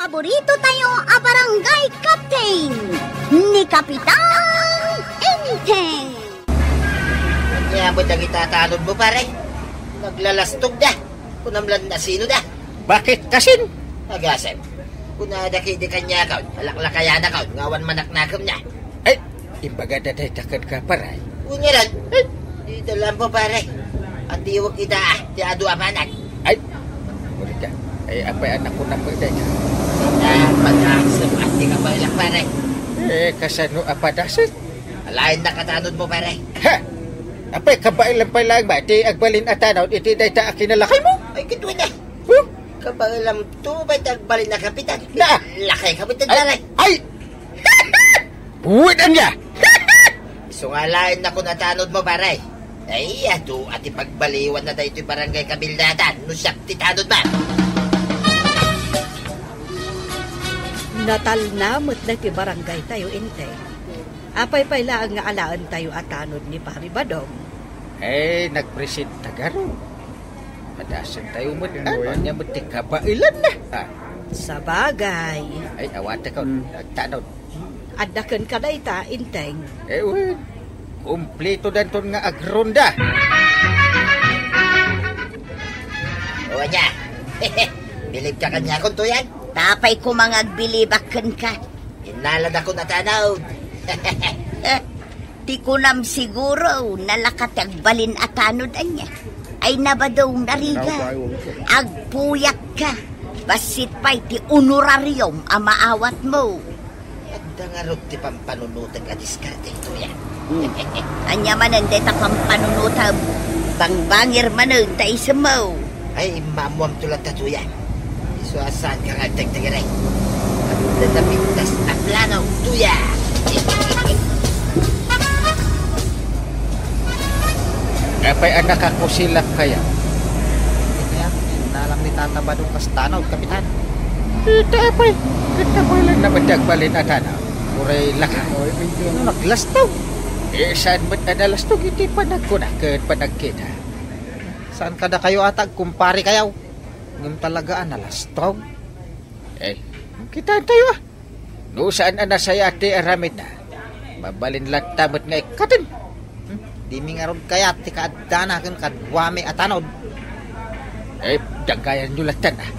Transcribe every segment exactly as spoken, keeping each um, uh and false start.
Paborito tayo a barangay captain, ni Kapitan Enteng. Ania met dagita tanodmo, pare? Naglalastogda. Kunam lan asinoda. Bakit kasin? Agasem. Kunada ketdi kaniakon, alaklakayanakon nga awan manaknakemna. Ay, imbagada dayta kenka, pare. Wen ngarud. Ay, dida laeng, pare. Adiwek ita, ah, ti adu a banag. Ay, uli ka. Ay, apay a nakunam met dayta? Ah, padasem, adi nga baylak, pare. Eh, kasano a padasem? Alaennak a tanodmo, pare. Ha! Apay, kabaelam pay laeng ba ti agbalin a tanod iti dayta a kinalakaymo? Ay, ket wen a. Huh? Kabaelamto pay ti agbalin a kapitan. Na! Lakayka met, ay, pare. Ay! Wen ania? Isu nga alaennakon a tanodmo, pare. Ay, adu a ti pagbaliwanna daytoy barangay kabildatan no siak ti tanodmo. Natalna met daytoy barangaytayo, Enteng. Apay pay laeng nga alaentayo a tanod ni Pari Badong? Eh, nagpresenta garo. Madasentayo met, ano, ania met ti kabaelanna? Ah. Sabagay. Ay, awatek, hmm, agtanod. Adda kenka dayta, Enteng? Eh, wen. Kumplito danton nga agronda. O, ania? Bilibka kaniakon, Tuyang? Apay koma nga agbilibak kenka? Innaladakon a tanod. Eh, ti kunam siguro, nalaka ti agbalin a tanod, ania? Ay, nabadong nariga. Agpuyakka. Bassit pay ti honorarium a maawatmo. Adda ngarud ti pampanunotek a diskarte, Tuyang. Hmm. Ania manen dayta pampanunotem? Bangbangir manen ta isemmo. Ay, immaammoamto latta, Tuyang. Isu a saanka nga agdagdagiti. Adda napintas a plano, Tuyang. Apay a nakakusilak kaya? Kaya, innalang ni Tata Badong kas tanod, Kapitan. Ita, apay, ket apay lang naman ti agbalin a tanod. Uray laka. Ano, naglastog? Eh, saan met a nalastog iti panagkuna ket panagkita? Saan kadakayo ata agkumpare kayo? Ngem talaga a nalastog? Eh, kitaentayo, ah. No saan a nasayaat ti aramidna, mabalin latta met nga ikkaten. Hmm? Dimi ngarud kayat ti kaaddana ken kaduami a tanod. Eh, danggayanyo lattan, ah.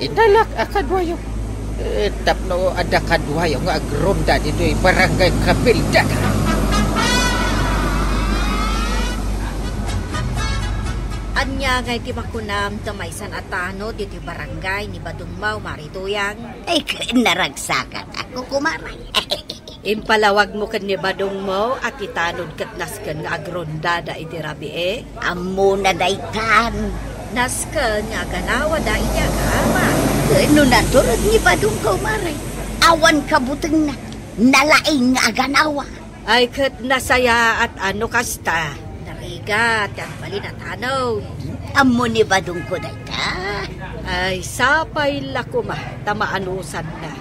Inalak a kaduayo. Eh, tapno adda kaduayo nga agronda ditoy barangay Kapilda. Ania ngay ti makunam ta maysan a tanod ditoy barangay ni Badong Mau, Mari Tuyang? Ay, ken naragsakan ako, kumaray. Impalawagmo ken ni Badong Mau a ti tanod ket nasken nga agrondada iti rabii? Ammona daytan. Nasken nga aganawada iti agaama. Ken no naturod ni Badong, kumaray, awan kabutengna, nalaing nga aganawa. Ay, ket nasayaat a no kasta. Narigat ti agbalin a tanod. Ammo ni Badongko dayta? Ay, sapay la koma ta maanusanna.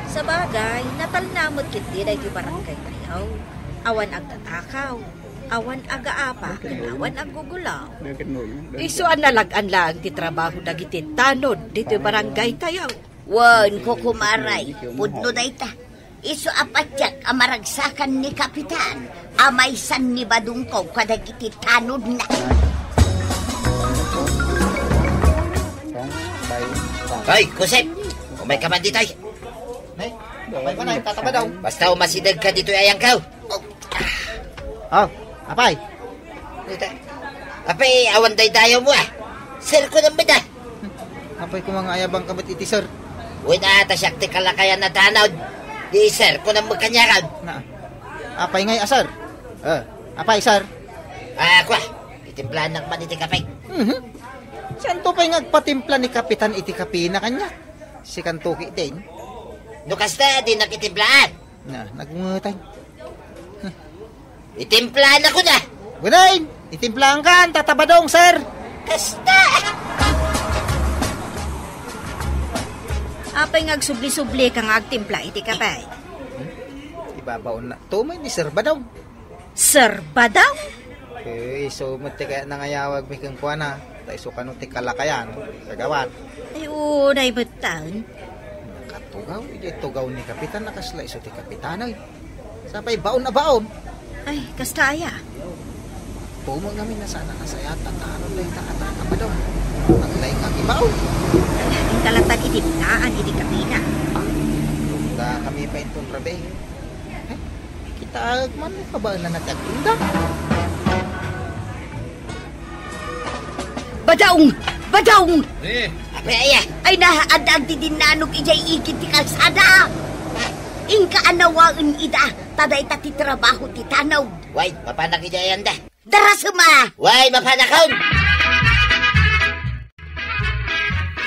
Sabagay, natalna met ketdi daytoy barangaytayo. Awan agtatakaw, awan agaapa, ken awan aggugulaw. Isu a nalag-an laeng ti trabaho dagiti tanod ditoy barangaytayo. Wen, kukumaray, pudno dayta. Isu a patiek a maragsakan ni Kapitan a maysan ni Badongko kadagiti tanodna. Hoy, Kusep! Umayka man ditoy. Nay, apay man, ay, tataba daw. Basta umasidegka ditoy ayangkaw. Oh, apay? Ita. Apay, awan daydayawmo, ah. Sir, kunam met, ah. Apay, koma nga ayabangka met iti sir? Wen, ah, ta siak ti kalakayan a tanod. Di sir, kunam met kaniakan. Na, apay ngay a sir? Eh, apay, sir? Ah, kua, itimplaannak man iti kape. Mhm. Santo pay nga agpatimpla ni Kapitan iti kapena kaniak? Sikanto ketdin. No kasta, dinak itimplaan. Na, nagungetay. Itimplaanakon a. Gunay, itimplaankan, tatabadong, sir. Kasta! Apay nga agsubli-sublika nga agtimpla iti kape? Ibabaonna to met ni Sir Badong. Sir Badong? Eh, isu met ti kayat nangayawagmi kenkuana. Ta isu kano ti kalakayan, kagawad. Ay, unay metten. Tugaw, idiay tugaw ni Kapitan, a kasla isu ti Kapitan, ay. Sapay baon a baon. Ay, kasta aya. Tumo ngamin a saan a nasayat, ta tano dayta a tatapadong. Aglay nga kibaon. Ay, intalatan iti binaan iti kapina. Da kami pa inton rabi. Ay, kita man, kabaelan na ti agtunda. Badaong! Badaong! Eh. Apay aya? Ay, naadda agdidinnanok idiay igid ti kalsada. Inka a nawaen ida, ta dayta ti trabaho ti tanod. Way, mapanak idiay anda. Darasem a! Way, mapanakon!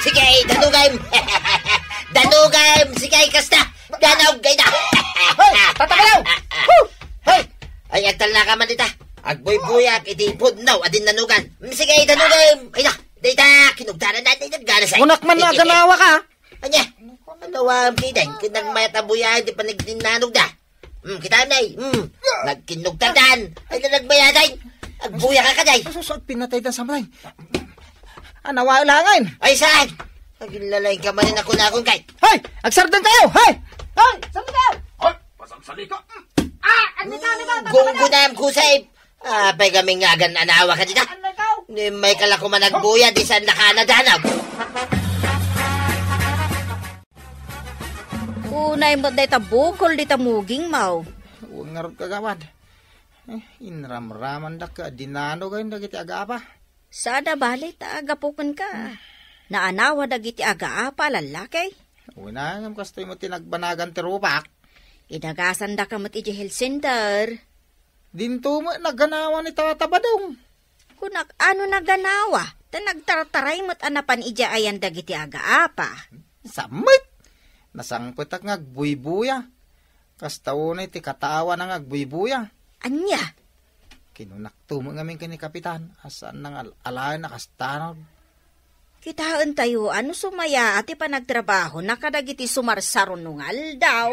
Sige, danugem! Danugem! Sige, kasta! Danug, gayda! Hoy! Tatabalaw! Huh! Hoy! Ay, agtalna ka man dita. Agbuybuyak iti pudno a dinnanugan. Mm, sige, danugem! Ay na! Dayta, kinugtaran na, dayta, ganas ay. Kunak man no aganawa ka. Anya? Ano, am, kideng, kinagmayat a buya, di pa nagdinnanugda. Hmm, kita, nay. Hmm, nagkinugtaran. Ay, na nagmayaday. Agbuya ka, kaday. Asus, at pinatay dan sa malay. Anawa langan. Ay, saan? Aglalay ka man, ako na akong kay. Hoy! Agsardan kayo! Hoy! Hoy! Saan ka? Hoy! Pasagsalita! Ah! Ano ka, ano ka? Gunggunam, kusay! Apay kami nga agan anawa ka dita? Ano ka? Ni may kala ko managbuya, di saan naka nadanag. Unay met dayta bukol dita muging, maw. Wen ngarud, kagawad. Eh, inramramandak ka, dinano kayon dagiti agapa. Sada bali ta agapuken ka. Naanawa dagiti agaapa a lallaki. Wen, ngem kastoy met ti nagbanagan ti rupak. Idagasandaka met idiay health center. Dinto met naganawa ni Tata Badong. Kunak, ano naganawa? Ta nagtartaray met a napan idiay ayan dagiti agaapa. Sammet! Nasangpetak nga agbuybuya. Kasta unay ti kataawana nga agbuybuya. Ania? Kinunakto met ngamin ken ni Kapitan, a saan nga al-, alaen a kastanod. Kitaentayo a no sumaya ti panagtrabahona kadagiti sumarsarunong aldaw.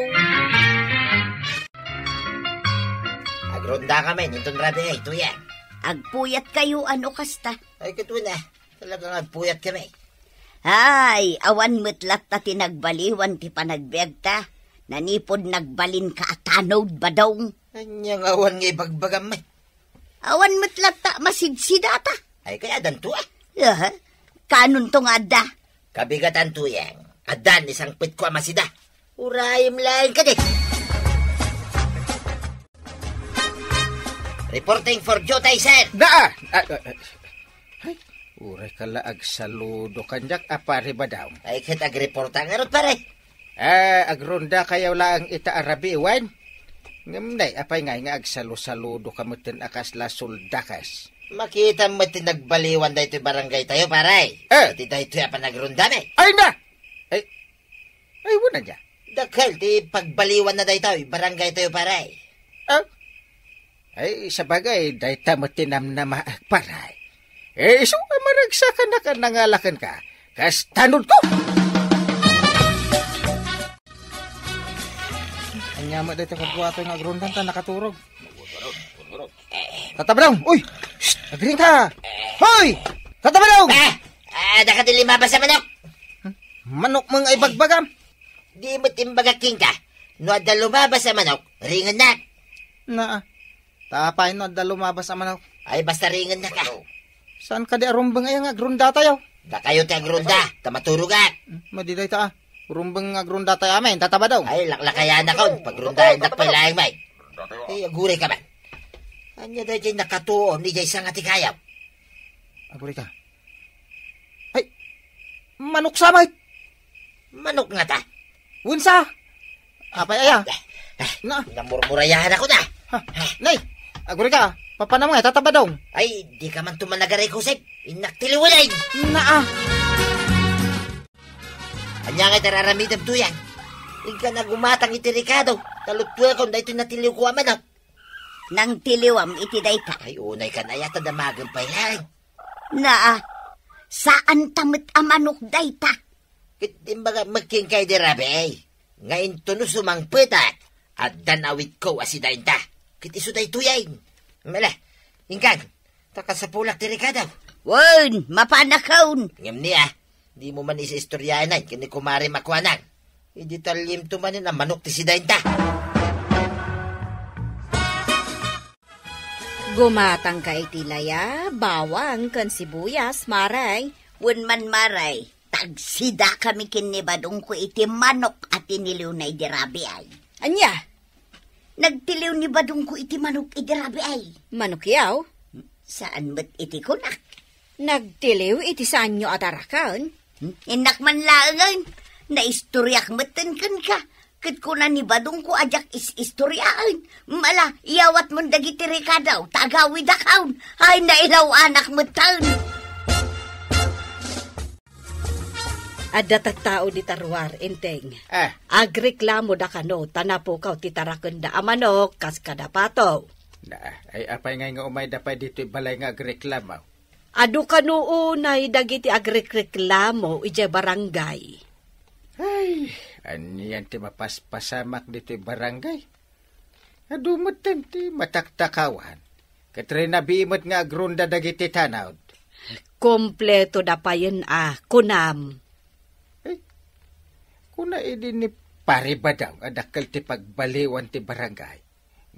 Agrondakamin inton rabii, Tuyang. Agpuyatkayo a no kasta? Ay, ket wen a, talaga nga agpuyatkami. Ay, awan met latta ti nagbaliwan ti panagbiagta. Nanipud nagbalinka a tanod, Badong. Ania nga awan nga ibagbagam met? Awan met latta masidsidata. Ay, kaya adanto, ah. Aha. Kanunto nga adda? Kabigatan, Tuyang. Addan isangpetko a masida. Urayem laeng kadi. Reporting for duty, sir. Naa! Ah, ah, ah. Ay, uray ka la agsaludo kaniak a pare, Badong. Ay, ket agreporta ngarud, pare. Ah, agrondakayo laeng ita a rabii, wen? Ngem nay, apay ngay nga agsalusaludo ka metten a kasla suldakas? Makitam met ti nagbaliwan daytoy barangaytayo, pare. Eh. Iti daytoy a panagrondami. Ay na! Ay, ay, wen aya. Dakkel ti pagbaliwanna daytoy barangaytayo, pare. Ah? Ay, sabagay, dayta met ti namnamaak, pare. Eh, isu a maragsakanak a nangala kenka, kas tanodko! Ania met dayta kaguatoy nga agrondanta, nakaturog. Tata Badong! Uy! Shh! Agring ka! Hoy! Tata Badong! Ah! Ah, daka ti limabas a manok! Manok mo nga ibagbagam? Di met imbagak kenka, no adda lumabas a manok, ringennak. Naa. Ta apay no adda lumabas a manok? Ay, basta ringennak, ah. Saan kadi a rumbeng aya nga agrondatayo? Dakayo ti agronda, ta maturogak. Hmm, madi dayta, ah. Rumbeng nga agrondatayo amin, Tata Badong. Ay, laklakayanakon, pagrondaendak pay laeng, may. Ay, aguray ka man. Ania daydiay nakatuon, idiay sanga ti kayap? Aguray ka. Ay, manok sa met! Manok ngata? Wen sa! Apay aya? Ah, ah, na. Namurmurayahan ako na. Ha, nay! Aguray ka, papanam nga, Tata Badong. Ay, di ka man tuman nagaray, Kusep. Innak ti liwilay. Naa. Ania nga iti ar-aramidem, Tuyang? Inka nagumatang iti rekado, ta luttuekon daytoy natiliwko a manok. Nangtiliwam iti dayta. Ay, unay kan aya, ta damagem pay laeng. Naa, saan ta met a manok dayta. Ket imbagak met kenka idi rabii, nga intono sumangpetak, addan awitko a sidaenta. Ket isu daytoyen. Mala, inkan, ta kasapulak ti rekado. Wen, mapanakon. Ngem ni, ah, dimo man isi-istoryaen ken ni kumarem a kuanak. Idi tallimto manen a manok ti sidaenta. Gumatangka iti laya, bawang ken sibuyas, Mare. Wen man, Mare, tagsidakami ken ni Badongko iti manok a tiniliwna idi rabii. Ania? Nagtiliw ni Badongko iti manok idi rabii. Manok yaw? Saan met iti kunak. Nagtiliw iti saanyo a taraken? Hmm? Innak man laengen. Naistoriak metten kenka. Ket kuna ni Badongko a diak is-istoriaen. Mala, iyawatmon dagiti rekadaw, ta agawidakon. Ay, nailaw-anak metten. Adda tattao dita ruar, Enteng. Ah. Agreklamo da kano, ta napukaw ti tarakenda a manok, kas kada Pato. Na, ay, apay ngay nga umayda pay ditoy balay nga agreklamo? Adu kano unay dagiti agrekreklamo idiay barangay. Ay, anian ti mapaspasamak ditoy barangay? Adu metten ti mataktakawan. Ket rinabii met nga agronda dagiti tanod. Kompleto da payen a, kunam. Eh, kuna idi ni Pare Badong a dakkel ti pagbaliwan ti barangay.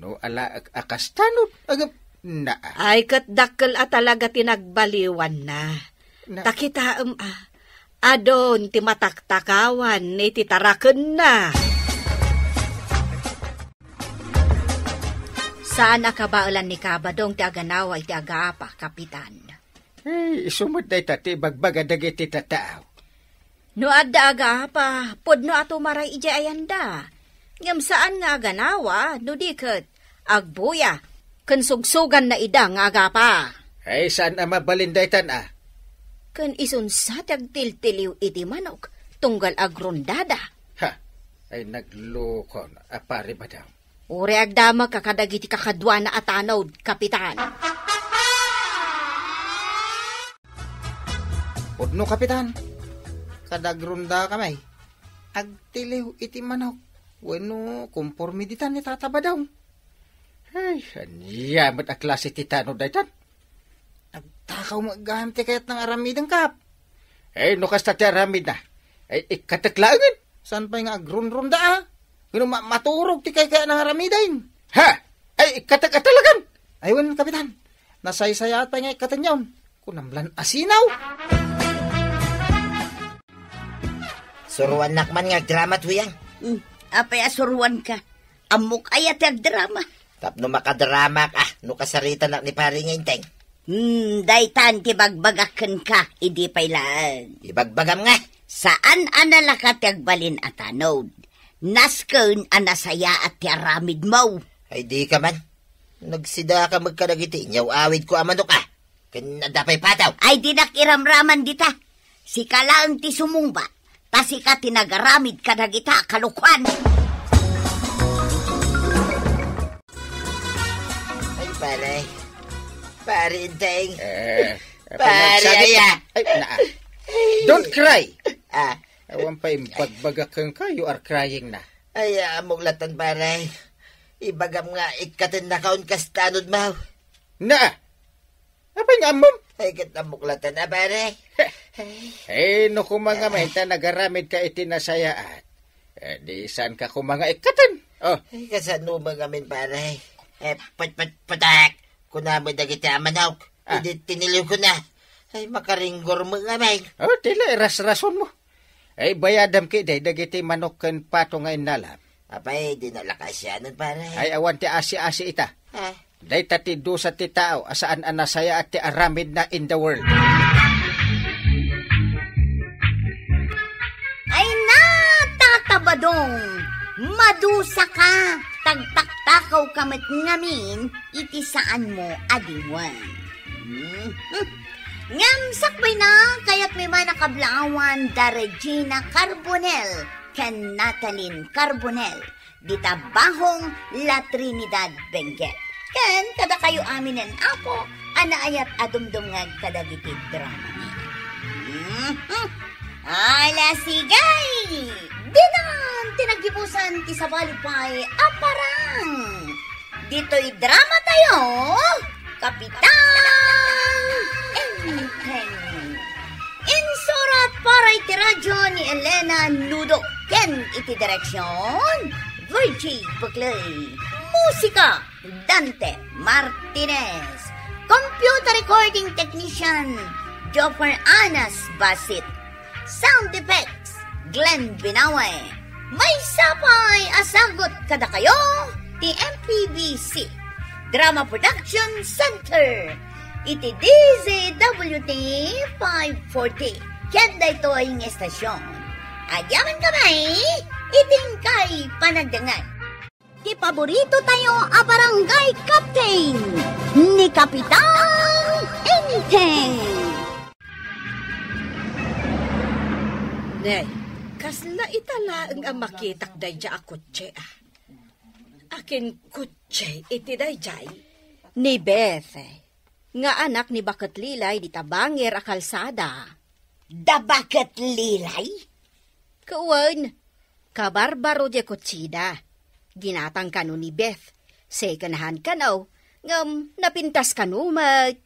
No ala ak-, a kas tanod, agam-, naa. Ay, ket dakkel a talaga ti nagbaliwanna. Na- Ta kitaem a, adun ti mataktakawan iti tarakenna. Saan a kabaelan ni Kabadong ti aganawa iti agaapa, Kapitan. Eh, isu met dayta ti ibagbaga dagiti tattao. No adda agaapa, pudno a tumaray idiay ayanda. Ngem saan nga aganawa, no di ket agbuya, ken sugsuganna ida nga agapa. Ay, saan a mabalin daytan a? Ken isunsa ti agtiltiliw iti manok, tunggal agrondada. Ha! Ay, naglukon a Pare Badong. Uray agdamagka kadagiti kakaduana a tanod, Kapitan. Pudno, Kapitan. Kada agrondakami, agtiliw iti manok. Wenno, komporme ditan ni Tata Badong. Ay, ania met a klase ti tanod daytan? Agtakaw met gayam ti kayatna nga aramiden, Kap. Eh, no kasta ti aramidna, ay, ikkatek laengen. Saan pay nga agrunrunda, a? Wenno ma-, maturog ti kaykayatna nga aramiden. Ha? Ay, ikkatek a talagan? Ay, wen, Kapitan. Nasaysayaat pay nga ikkatenyon. Kunam lan asinaw. Suruannak man nga agdrama, Tuyang. Hmm, apay a suruanka? Ammok aya ti agdrama? Tapno makadramak, a, no kasaritanak ni Pari nga Enteng. Hmm, daytan ti bagbagak kenka, idi pay laeng. Ibagbagam nga. Saan a nalaka ti agbalin a tanod. Nasken a nasayaat ti aramidmo. Ay, dika man. Nagsidaka met kadagiti inyaw-awidko a manok, a. Ken adda pay pataw. Ay, dinak iramraman dita. Sika laeng ti sumungbat, ta sika ti nagaramid kadagita a kalokuan. Ay, pare. Pare Enteng. Eh, Pare, nagsabi aya. Ay, naa. Don't cry. Ah. Awan pay imbagbaga kenka, you are crying na. Ay, ah, ammok latta, pare. Ibagam nga ikkatennakon kas tanod, maw. Naa. Apay nga ammom? Ay, ket ammok latta, a, pare. Eh, no koma ngamin ta nagaramidka iti nasayaat, eh, di saanka koma nga ikkaten? Oh. Ay, kasano man ngamin, pare? Eh, put-, put-, putek! Kunam dagiti a manok. Ah. Idi tiniliwko na. Ay, makaringgor met ngamin. Oh, tila, irasrasonmo. Ay, bayadam ketdi dagiti manok ken pato nga innalam. Apay, di nalakasianan, pare. Ay, awan ti asi-asi ita. Ah. Dayta ti dusa ti tao a saan a nasayaat ti aramidna in the world. Ay na, Tata Badong! Madusaka! Tagtaktakawka met ngamin iti saanmo a diwen. Hmm. Ngem sakbayna, kayatmi man a kablaawan da Regina Carbonell ken Natalie Carbonell, dita Bahong La Trinidad, Benguet. Ken kadakayo aminen, Apo, a naayat a dumdumngeg kadagiti dramami. Mhm. Ala, sige! Dinan ti naggibusan ti sabali pay a parang! Ditoy dramatayo, Kapitan Enteng. Insurat para iti radyo ni Elena Nudo. Iti direksyon, Virgie Buclay. Musika, Dante Martinez. Computer recording technician, Joffer Anas Basit. Sound effects, Glenn Binawe. Maysa pay a sagut kadakayo ti M P B C Drama Production Center iti D Z W T five forty. Ket daytoy nga estasyon, agyaman kami iti inkay panagdengngeg. Ti paborito tayo a barangay captain, ni Kapitan Enteng. Nay, kasla ita laeng a makitak daydiay a kotse, a. Akin kotse iti daydiay? Ni Beth, nga anak ni Baket Lilay dita bangir a kalsada. Da Baket Lilay? Wen, kabarbaro diay kotsida. Ginatang kano ni Beth. Second hand kano, ngem napintas kano met.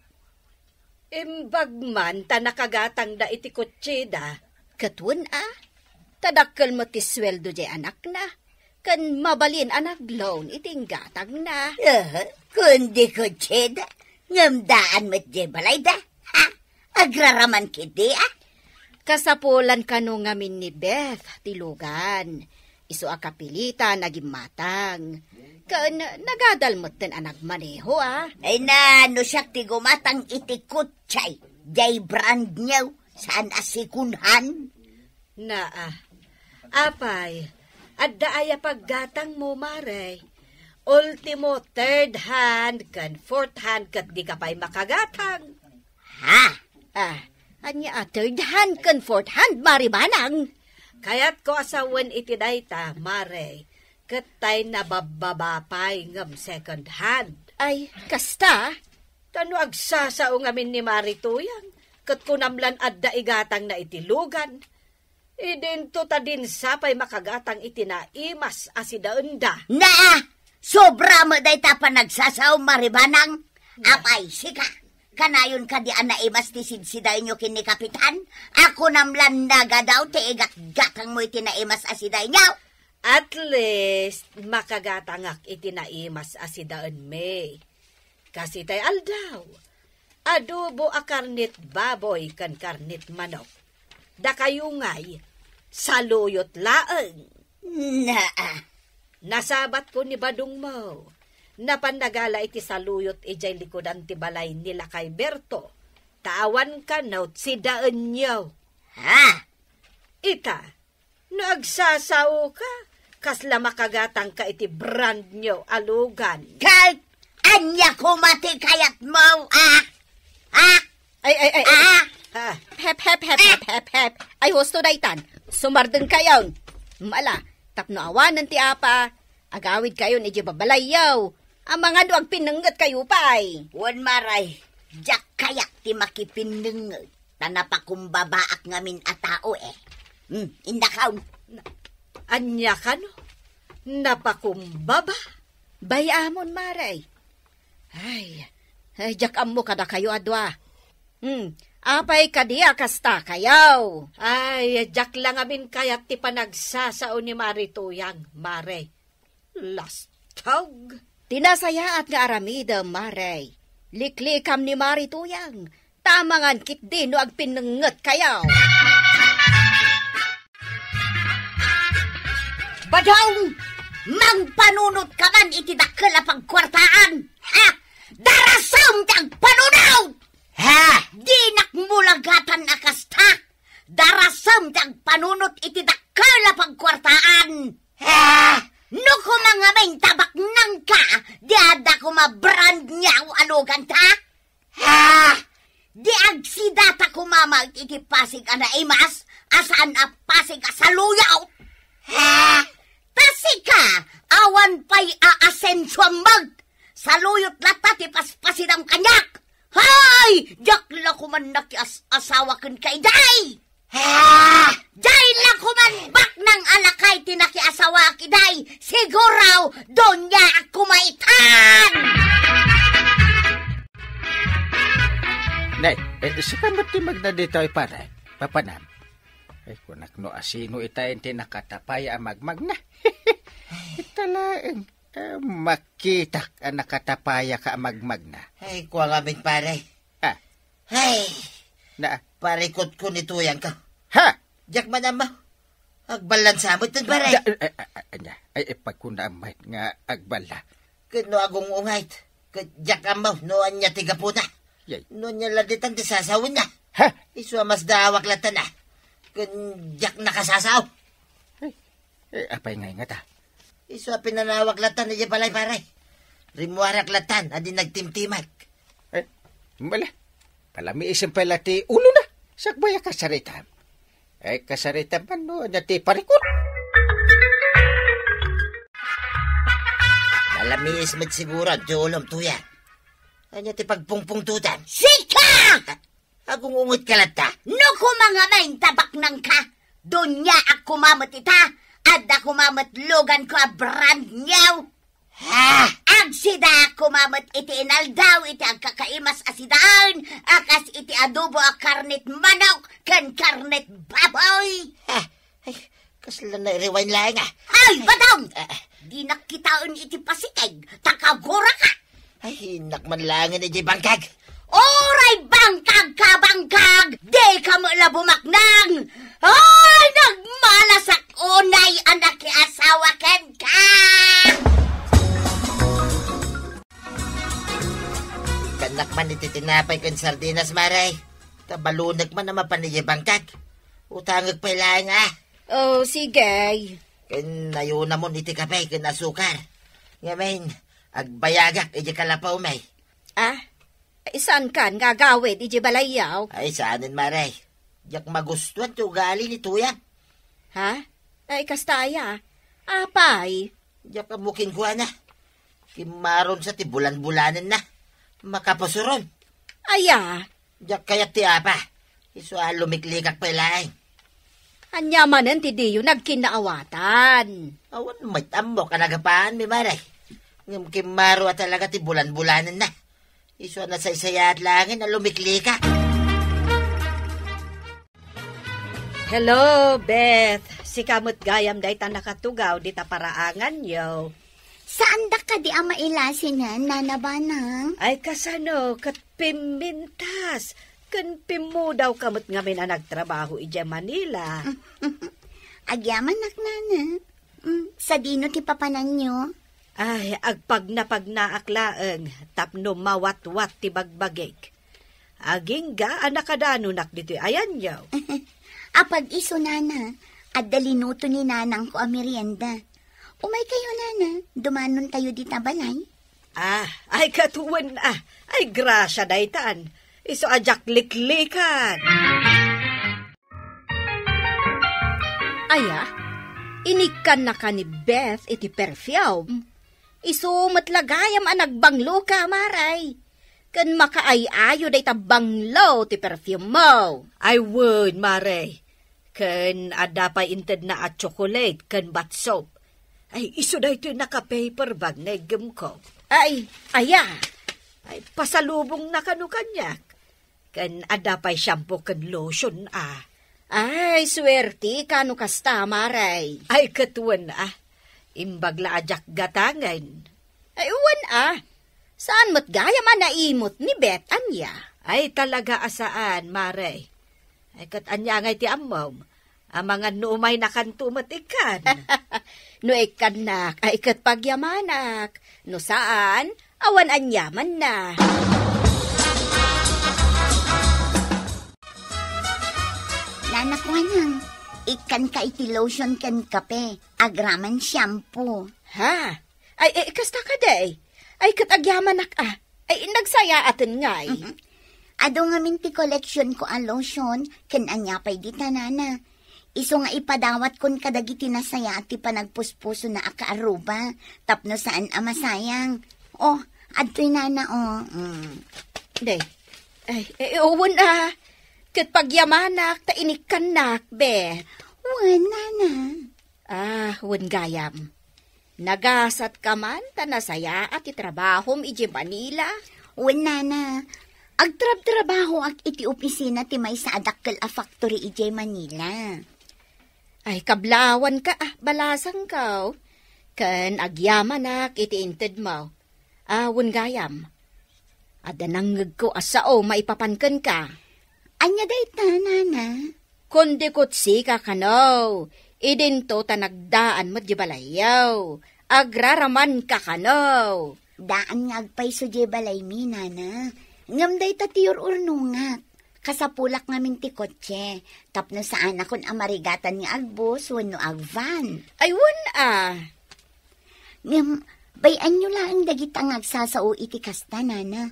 Imbag man ta nakagatangda iti kotsida. Ket wen a, ta dakkel met ti sueldo diay anakna, ken mabalin a nag-loan iti inggatangna. Aha, kundi kotsida, ngem daan met diay balayda. Ha? Agraraman ketdi, a? Kasapulan kano ngamin ni Beth ti lugan. Isu a kapilitan a gimmatang. Ken nagadal metten a nagmaneho, a. Ay na, no siak ti gumatang iti kotsay, diay brand new, saan a second hand. Naa. Apay, adda aya paggatangmo, Mare? Ultimo third hand ken fourth hand ket dika pay makagatang. Ha? Ah, ania a third hand ken fourth hand, Mare Banang? Kayatko a sawen iti dayta, Mare, ket tay nababbaba pay ngem second hand. Ay, kasta? Ta no agsasao ngamin ni Mare Tuyang, ket kunam lan adda igatangna iti lugan, idinto ta dinsa pay makagatang iti naimas a sidaenda. Naa! Sobra met dayta panagsasao, Mare Banang. Apay, sika, kanayon kadi a naimas ti sidsidaenyo ken ni Kapitan? A kunam lan nagadaw ti igatgatangmo iti naimas a sidaenyo? At least, makagatangak iti naimas a sidaenmi. Kas itay aldaw, adobo a karnit baboy ken karnit manok. Dakayo ngay, saluyot laeng. Naa. Nasabatko ni badongmo. Napan nagala iti saluyot idiay likudan ti balay ni Lakay Berto. Ta awan kano sidaenyo. Ha? Ita, no agsasaoka, kasla makagatangka iti brand new a lugan. Kay, ania koma ti kayatmo, a? A? Ay, ay, ay, ay. A? A. Hep, hep, hep, hep, hep, hep. Ay, husto daytan. Sumardengkayon. Mala, tapno awanen ti apa, agawidkayon idiay babalayyo. Amangan no agpinnengngetkayo pay. Wen, Mare, diak kayat ti makipinnengnget. Ta napakumbabaak ngamin a tao, e. Hmm, indakaw. Na-, ania kano? Napakumbaba? Bay-amon, Mare. Ay, ay, diak ammo kadakayo a dua. Hmm, apay kadi a kastakayo? Ay, diak la ngamin kayat ti panagsasao ni Mare Tuyang, Mare. Lastog! Ti nasayaat nga aramidem, Mare. Liklikam ni Mare Tuyang, ta amangan ketdi no agpinnengngetkayo. Badong! Mangpanunot ka man iti dakkel a pagkuartaan! Ha? Darasem ti agpanunot! Ha? Dinak mulagatan a kasta! Darasem ti agpanunot iti dakkel a pagkuartaan! Ah! No koma ngamin ta baknangka, di adda koma brand new a luganta? Ah! Di agsidata koma met iti pasig a naimas, a saan a pasig a saluyot? Ah! Ta sika, awan pay a asensuam met. Saluyot latta ti paspasidam kaniak. Hay! Diak la koman nakias-asawa kenka idiay! Ah! Diay la koman baknang a lakay ti nakiasawaak idiay. Siguro, doniaak koma itan! Nay, e, sika met ti magna ditoy, pare. Papanam. Ay, kunak no asino itayen ti nakatapaya a magmagna. Ita laeng, eh, makitak a nakatapaya ka a magmagna. Ay, kua ngamin, pare. Ah. Ay! Na? Parikot ko ni Tuyang ka. Ha? Diak man ammo. Agballan sa met, pare. Da, eh, eh, eh, anya? Ay, eh, pagkuna met nga agballa. Ket no agung-ungayt, ket diak ammo no anya ti gapuna. Yay. No anya la ditan ti sasawenna. Ha? Isu a masdaawak latta na. Ken diak nakasasao. Ay, eh, apay ngay ngata? Isu a pinanawak latta na diay balay, pare. Rimmuarak latta a di nagtimtimek. Eh, mala. Palamiisem pay la ti ulona. Sakbay a kasaritam. Ay, kasaritam man no anya ti parikot. Palamiis met siguro ti ulom, Tuyang. Anya ti pagpungpungtotam? Sika! Agung-unget ka latta. No koma ngamin ta baknang ka, duniaak koma met ita, adda koma met lugan ko a brand new. Ha? Agsida koma met iti inaldaw iti agkakaimas a sidaen a kas iti adobo a karnet manok ken karnet baboy. Ha? Ay, kasla na rewind laeng, ah. Ay, Badong! Ah, ah. Dinak kitaen iti pasikeg, ta kagura ka. Ay, innak man laengen idiay bangkag. Uray bangkag ka, bangkag! Di ka met la bumaknang! Ay, nagmalasak unay a nakiasawa kenka! Kannak man iti tinapay ken sardinas, mare. Ta balunek man a mapan idiay bangkag. Utangek pay laeng, ah. Oh, sige. Ken ayunamon iti kape ken asukar. Ngamin, agbayagak idiay kalapawmi. Ah? Ay, saan kan nga agawid idiay balayyo? Ay, saanen, mare. Diak magustuan ti ugali ni Tuyang. Ha? Ay, kasta aya. Apay? Diak ammo kenkuana. Kimmaronsa ti bulan-bulanenna. Makapusuron. Aya? Diak kayat ti apa. Isu a lumiklikak pay laeng. Ania manen ti diyo nagkinnaawatan? Awan met ammok a nagapaanmi, mare. Ngem kimmaro a talaga ti bulan-bulanenna. Isu a nasaysayaat laengen a lumiklikak. Hello, Beth. Sika met gayam dayta nakatugaw dita paraanganyo. Saandak kadi a mailasinen, Nana Banang? Ay, kasano? Ket pimmintas. Ken pimmudaw ka met ngamin a nagtrabaho idiay Manila. Agyamanak, Nana. Mm, sadino ti papananyo? Ay, agpagnapagnaak laeng tapno mawatwat ti bagbagik. Agingga a nakadanonak ditoy ayanyo. Apag-isu, Nana, adda linuto ni nanangko a merienda. Umaykayo, Nana, dumanontayo dita balay. Ah, ay, ket wen, ah. Ay, grasia daytan. Isu a diak liklikan. Aya, inikkannaka ni Beth iti perfume. Isu met la gayam a nagbangloka, Mare. Ken makaay-ayo dayta banglo ti perfume mo. Ay wen, Mare. Ken adda pay intedna a chocolate ken bath soap. Ay, isu daytoy naka-paper bag nga iggemko. Ay, aya? Ay, pasalubongna kano kaniak. Ken adda pay shampoo ken lotion, a. Ay, suertika no kasta, Mare. Ay, ket wen, a. Imbag la a diak gatangen. Ay, wen, a. Saan met gayam a naimut ni Beth, ania? Ay, talaga a saan, Mare. Ay, ket ania ngay ti ammom? Amangan no umaynakanto met ikkan. No ikkannak, ay ket pagyamanak. No saan, awan aniamanna. Nana Kuanang, ikkanka iti lotion ken kape, agraman shampoo. Ha? Ay, eh, kasta kadi? Ay, ket agyamanak, a. Ay, nagsayaaten ngay. Mhm. Adu ngamin ti koleksionko a lotion, ken ania pay dita, Nana. Isu nga ipadawatkon kadagiti nasayaat ti panagpuspusona a kaaruba, tapno saan a masayang. Oh, adtoy, Nana, oh. Mm. Day. Ay, eh, wen, a. Ket pagyamanak, ta inikkannak, be. Wen, Nana. Ah, wen gayam. Nagasat ka man ta nasayaat ti trabahom idiay Manila? Wen, Nana. Agtrabtrabahoak iti opisina ti maysa a dakkel a factory idiay Manila. Ay, kablawanka, ah, balasangko. Ken agyamanak iti intedmo. Ah, wen gayam. Adda nangngegko a sao maipapan kenka. Ania dayta, nana? Kundi kutsika kano, idinto ta nagdaan met di balayyo. Agraramanka kano. Daan nga agpayso di balaymi, nana. Ngem dayta ti ur-urnongak. Kasapulak ngamin ti kotse, tapno saanakon a marigatan nga agbus wenno agvan. Ay, wen a. Ngem, bay-anyo laeng dagita nga agsasao iti kasta, nana.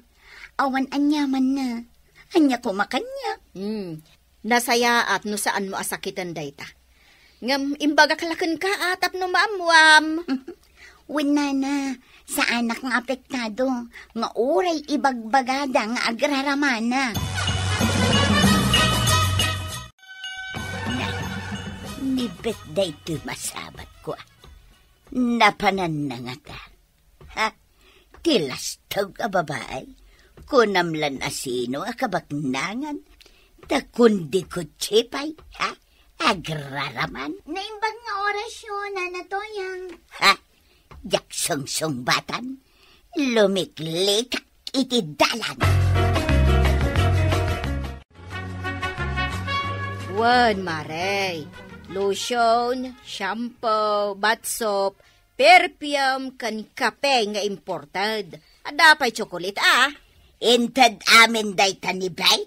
Awan aniamanna. Ania koma kaniak? Hmm. Nasayaat no saanmo a sakiten dayta. Ngem, imbagak la kenka a tapno maammuam. Wen, nana, saanak nga apektado, nga uray ibagbagada nga agraramanak. Na, ni Beth daytoy masabatko, ah. Napananna ngata. Ha? Ti lastog a babai? Kunam lan a sino a kabaknangan? Ta kundi kutsi pay, ha? Agraraman? Naimbag nga orasyo, Nana Toyang. Ha? Diak sungsungbatan? Lumiklikak iti dalan. Wen, Mare, lotion, shampoo, bath soap, perfume, ken kape nga imported. Adda pay tsokolate, ah. Inted amin dayta ni Bay?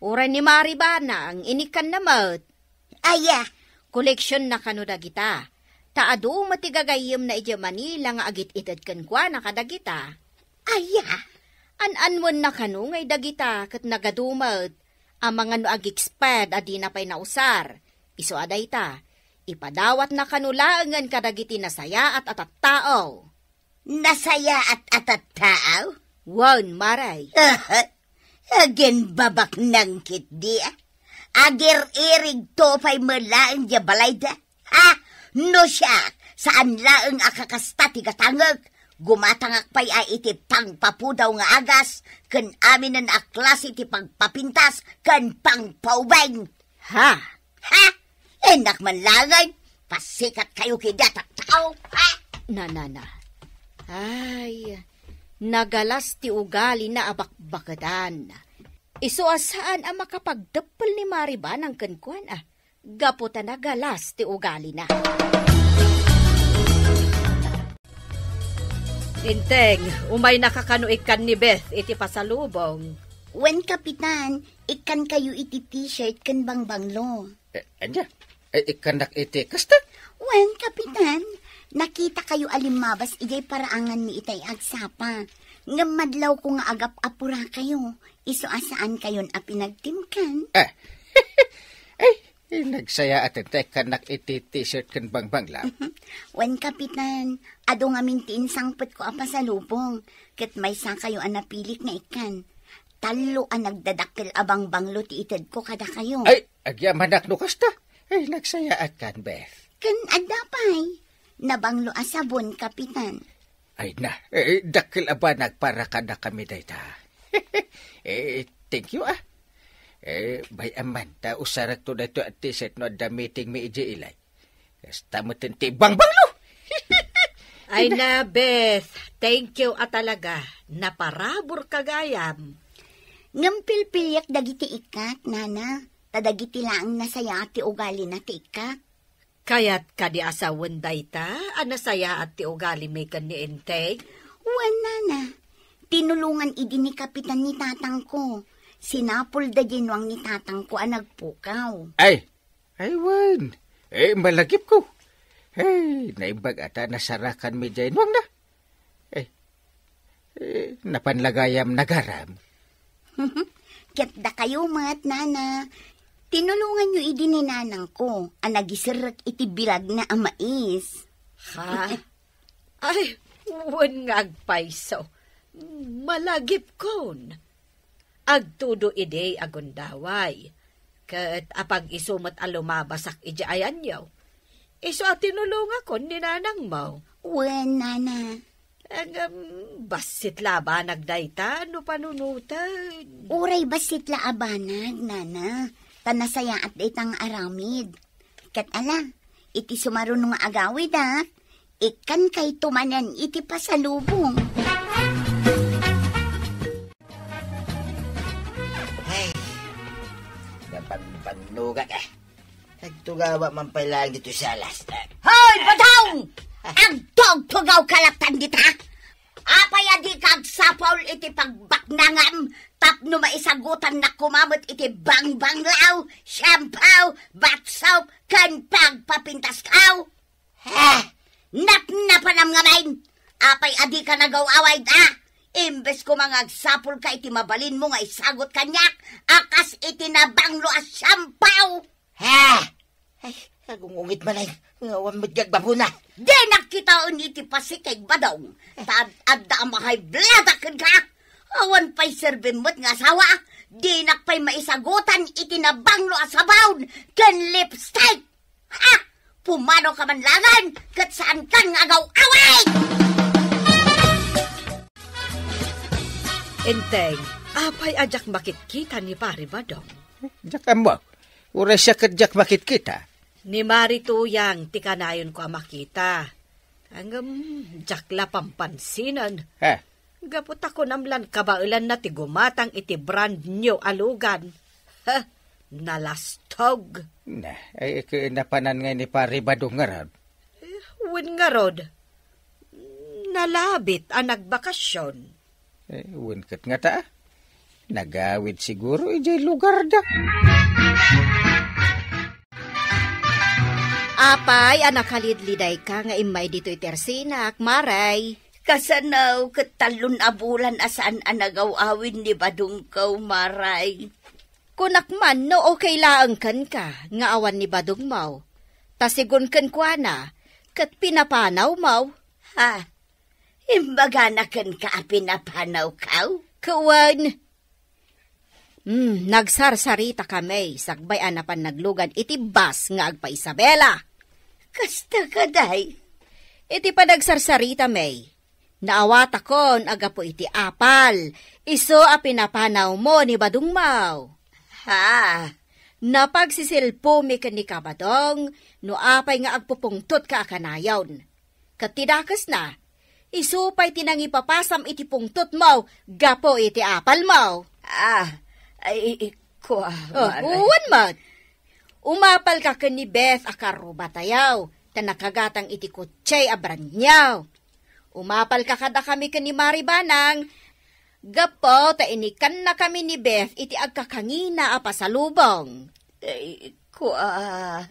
Uray ni Mari Banang, inikkanna met. Aya, koleksionna kano dagita. Ta adu met ti gagayyemna idiay Manila nga agit-ited kenkuana kadagita. Aya, an-anwenna kano ngay dagita ket nagadu met, amangan no ag-expired a dina pay nausar. Isu a dayta, ipadawatna kano laengen kadagiti nasayaat a tattao. Nasayaat a tattao? Wen, Mare. Aha. Agimbabaknang ketdi, ah. Agir-irigto pay met laeng diay balayda. Ha? No siak, saan laeng a kakasta ti gatangek. Gumatangak pay a iti pangpapudaw nga agas, ken aminen a klase ti pagpapintas ken pangpaubing. Ha? Ha? Innak man laeng, pasikatkayo ketdi a tattao, ha? Na, na, na. Ay, nagalas ti ugalina a bakbaketan. Isu a saan a makapagteppel ni Mari Banang kenkuana, gapu ta nagalas ti ugalina. Inteng, umaynaka kano ikkan ni Beth iti pasalubong? Wen, Kapitan, ikkankayo iti t-shirt ken bangbanglo. Eh, ania? Eh, ikkannak iti kasta? Wen, Kapitan, nakitakayo a limmabas idiay paraanganmi itay agsapa. Ngem madlawko nga agap-apurakayo. Isu a saankayon a pinagtimkan. Ah. Ay, nagsayaaten ta ikkannak iti t-shirt ken bangbanglo. Wen, Kapitan, adu ngamin ti insangpetko a pasalubong, ket maysakayo a napilik nga ikkan. Tallo a nagdadakkel a bangbanglo ti itedko kadakayo. Ay, agyamanak no kasta. Ay, nagsayaatka, Beth. Ken adda pay, nabanglo a sabon, Kapitan. Ay na, eh, dakkel a banag para kadakami dayta. Eh, thank you, ah. Eh, bay-am man, ta usarakto daytoy a t-shirt no adda meetingmi idiay ilay. Kasta met ti bangbanglo! Ay na, Beth, thank you a talaga. Naparaburka gayam. Ngem pilpiliak dagiti ikkak, nana, ta dagiti laeng nasayaat ti ugalina ti ikkak. Kayat kadi a sawen dayta a nasayaat ti ugalimi ken ni Enteng? Wen, nana. Tinulongan idi ni Kapitan ni tatangko. Sinapulda diay nuang ni tatangko a nagpukaw. Ay, ay, wen. Eh, malagipko. Ay, naimbag a ta nasarakanmi diay nuangna. Eh, eh, napan la gayam nagaram. Ket dakayo met, nana. Tinulonganyo idi ni nanangko a nagiserrek iti bilagna a mais. Ha? Ay, wen nga agpayso. Malagipkon. Agtudo idi a gundaway. Ket apag-isu met a lumabasak idiay ayanyo. Isu a tinulongakon ni nanangmo. Wen, nana. Ngem, bassit la a banag dayta no panunoten. Uray bassit la a banag, nana. Ta nasayaat dayta nga aramid. Ket ala, iti sumaruno nga agawid, a, ikkankayto manen iti pasalubong. Ay, nabanbannogak, a. Agtugawa man pay laeng ditoy salas. Hoy, Badong! Agtugtugaw ka latta dita? Apay a dika agsapul iti pagbaknangam tapno maisagutannak koma met iti bangbanglaw, shampoo, bath soap, ken pagpapintasko? Ha? Napnapanam ngamin! Apay a dika nagaw-awid, a? Imbes koma nga agsapulka iti mabalinmo nga isagut kaniak a kas iti nabanglo a shampoo! Ha? Ay, agungungit manen nga awan met gagbabuna. Dinak kitaen iti pasikeg, Badong, ta ad-, adda a ma-high blood a kenka. Awan pay serbim met nga asawa, dinak pay maisagutan iti nabanglo a sabon ken lipstick. Ha? Pumanoka man laengen, ket saankan nga agaw-awid! Enteng, apay a diak makitkita ni Pari Badong? Diak ammo. Uray siak ket diak makitkita. Ni Mari Tuyang ti kanayonko a makita. Ngem diak la pampansinen. Ha? Gapu ta kunam lan kabaelanna ti gumatang iti brand new a lugan. Ha? Nalastog. Na, ay, ket napanan ngay ni Pari Badong ngarud? Eh, wen ngarud. Nalabit a nagbakasyon. Eh, wen ket ngata, nagawid siguro idiay lugarda. Apay a nakalidlidayka nga immay ditoy iti ersinak, Maray? Kasano ket tallon a bulan a saan a nagaw-awid ni Badongko, Maray? Kunak man no okay laeng kenka nga awan ni Badongmo. Ta sigun kenkuana, ket pinapanawmo. Ha? Imbagana kenka a pinapanawko? Ket wen. Hmm, nagsarsarita kami, sakbay a napan naglugan iti bus nga agpa-Isabela. Kasta kadi? Iti panagsarsarita mi, naawatakon a gapu iti apal, isu a pinapanawmo ni Badongmo. Ha? Napagsisilpomi ken ni Kabadong no apay nga agpupungtotka a kanayon. Ket ti dakesna, isu pay ti nangipapasam iti pungtotmo gapu iti apalmo. Ah, ay, kua, Oh, Maray. Wen met. Umapalka ken ni Beth a karubatayo, ta nakagatang iti kotse a brand new. Umapalka kadakami ken ni Mari Banang, gapu ta inikannakami ni Beth iti agkakangina a pasalubong. Ay, kua.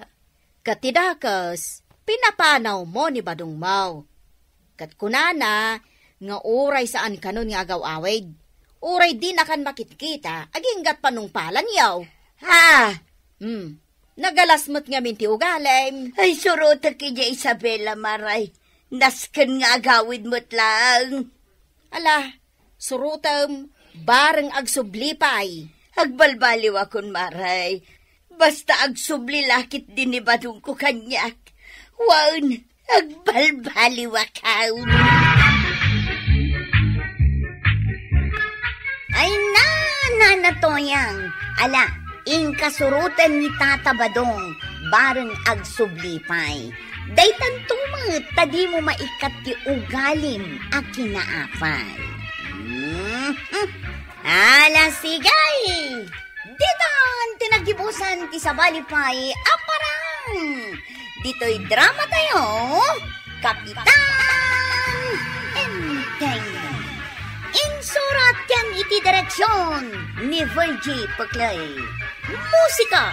Ket ti dakes, pinapanawmo ni Badongmo. Ket kunana nga uray saan kanon nga agaw-awid, uray dinakan makitkita, aginggat panungpalanyo. Ha? Hmm. Nagalas met ngamin ti ugalim. Ay, surotek idiay Isabela, Maray. Nasken nga agawid met laeng. Ala, surotem, bareng agsubli pay. Agbalbaliwakon, Maray. Basta agsubli la ketdin ni Badongko kaniak. Wen, agbalbaliwakon. Ay, na, Nana Toyang. Ala, inka suroten ni Tata Badong, bareng agsubli pay. Daytanto met ta dimo maikkat ti ugalim a kinaapal. Mhm. Ala, sige! Ditan ti naggibusan ti sabali pay a parang. Ditoy drama tayo, Kapitan Enteng. Insurat ken iti direksyon ni Virgie Peclay. Musika,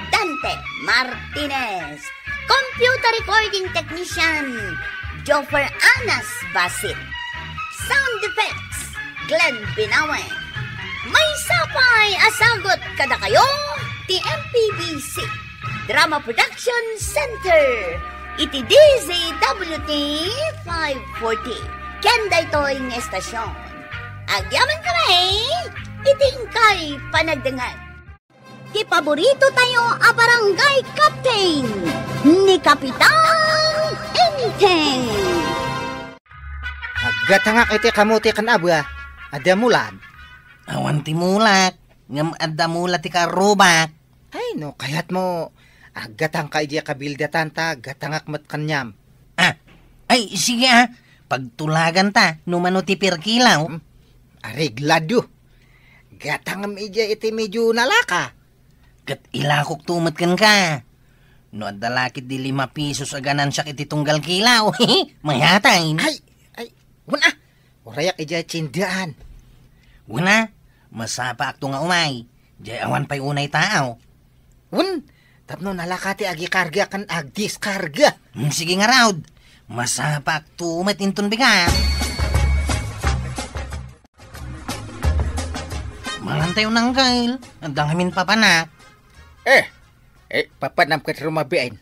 Dante Martinez. Computer recording technician, Joffer Anas Basit. Sound effects, Glenn Binawe. Maysa pay a sagut kadakayo ti M P B C Drama Production Center iti D Z W T five forty. Ken daytoy nga estasyon, agyaman kami iti inkay panagdengngeg. Ti paborito tayo a barangay captain, ni Kapitan Enteng. Aggatangak iti kamuti ken abua, adda mulak. Awan ti mulak, ngem adda mula ti karrubak. Ay, no kayatmo, Aggatangka idiay kabildatan ta gatangak met kaniam. Ah, ay, sige, ah. Pagtulaganta, no mano ti pirkilaw. Hmm? Areglado. Gatangem idiay iti medyo nalaka. Ket ilakokto met kenka. No adda la ketdi lima pesos a ganansiak iti tunggal kilaw, mayatay. Ay, ay, wen a. Urayak idiay tiendaan. Wen a, masapaakto nga umay. Diay awan pay unay tao. Wen, tapno nalaka ti agikarga ken agdiskarga. Hmm, sige ngarud. Masapaakto met inton bigat. Mangantayo, Uncle. Adda ngamin papanak. Eh, eh, papanam ket rumabiin.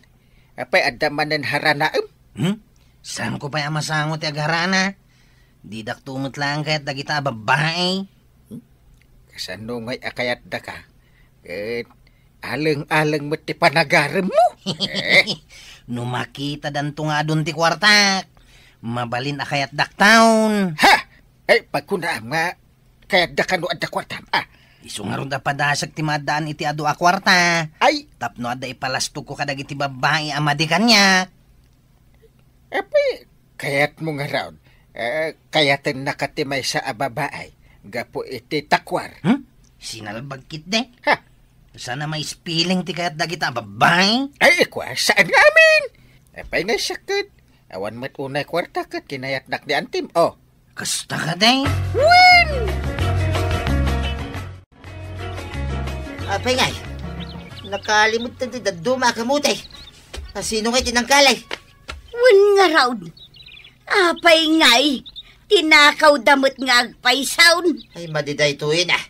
Apay, adda manen haranaem? Hmm? Saanko pay a masango ti agharana? Didakto met laeng kayat dagita a babbai. Hmm? Kasano ngay a kayatdaka? Ket aleng-aleng met ti panagaremmo. Eh? No makitadanto nga adun ti kuartak, mabalin a kayatdakton. Ha! Ay, pagkunaam nga, kayatdaka no adda kuartam, ah. Isu ngarud a padasek ti maaddaan iti adu a kuarta. Ay! Tapno adda ipalastogko kadagiti babbai a madi kaniak. Apay, kayatmo ngarud, eh, kayatennaka ti maysa a babai gapu iti takuar. Hmm? Sinalbag ketdi. Ha? Saan a maispiling ti kayat dagita a babbai? Ay, ikua, saan nga amin? Apay nga sakit? Awan met unay kuarta ket kinayatnak ni antim, oh. Kasta kadi? Wen! Apay ngay, nakalimut ti dadduma a kamote. Asino ngay tinangkal? Wen ngarud. Apay ngay, tinakawda met nga agpaysaon. Ay, madi daytoyen, ah.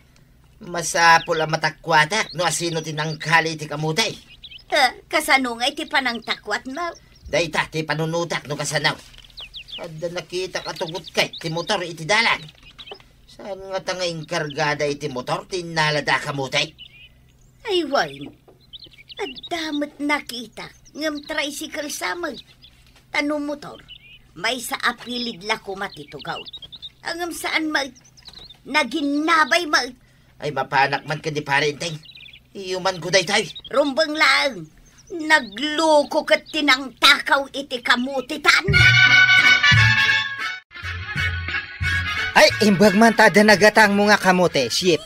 Masapul a matakuatak no asino ti nangkal iti kamote. Eh, kasano nga iti panangtakuatmo? Dayta ti panunotak no kasano. Adda nakitak a tugot kay ti motor iti dalan. Saan ngata nga inkargada iti motor ti innalada a kamote? Ay, wen. Adda met nakitak, ngem tricycle sa met. Ta no motor, maysa a pilid la koma ti tugaw. Ngem saan met, naginnabay met. Ay, mapanak man ken ni Pare Enteng. Iyumanko daytoy. Rumbeng laeng. Nagloko ket ti nangtakaw iti kamotetan. Ay, imbag man ta adda nagatangmo nga kamote, Sip.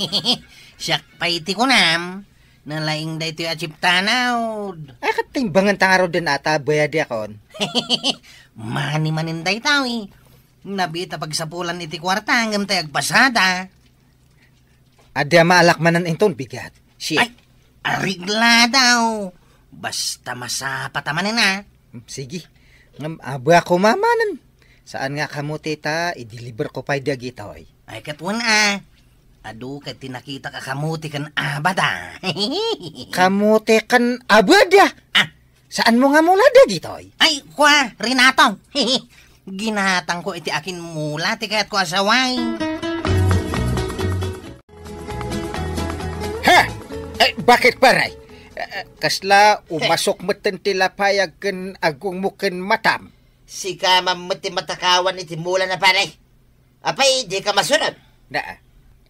Siak pay ti kunam, nalaing daytoy a chiptanawd. Ay, ket timbangen ta ngaruden ata, bayadiakon. Mani manen daytoy. Nabiit a pagsapulan iti kuarta, ngem tay agpasada. Adda maalak manen inton bigat. Siya. Ay, aregladaw. Basta masapata manen, ah. Hmm, sige. Ngem, aba ko mamanen. Saan nga kamote ta, i-deliver ko pay dagitoy. Ay, ket wen, ah. Adu ket ti nakitak a kamote ken abada. Kamote ken abada? Ah, Saanmo nga mula dagitoy? Ay, kua, Renato. Ginatangko iti akin mula ti kayatko a saway. Ha! Ay, bakit, pare? Eh, eh, kasla umasok metten ti lapayag ken agungmo ken matam? Sika man met ti matakawan iti mula na, pare. Apay, dika masurot? Na,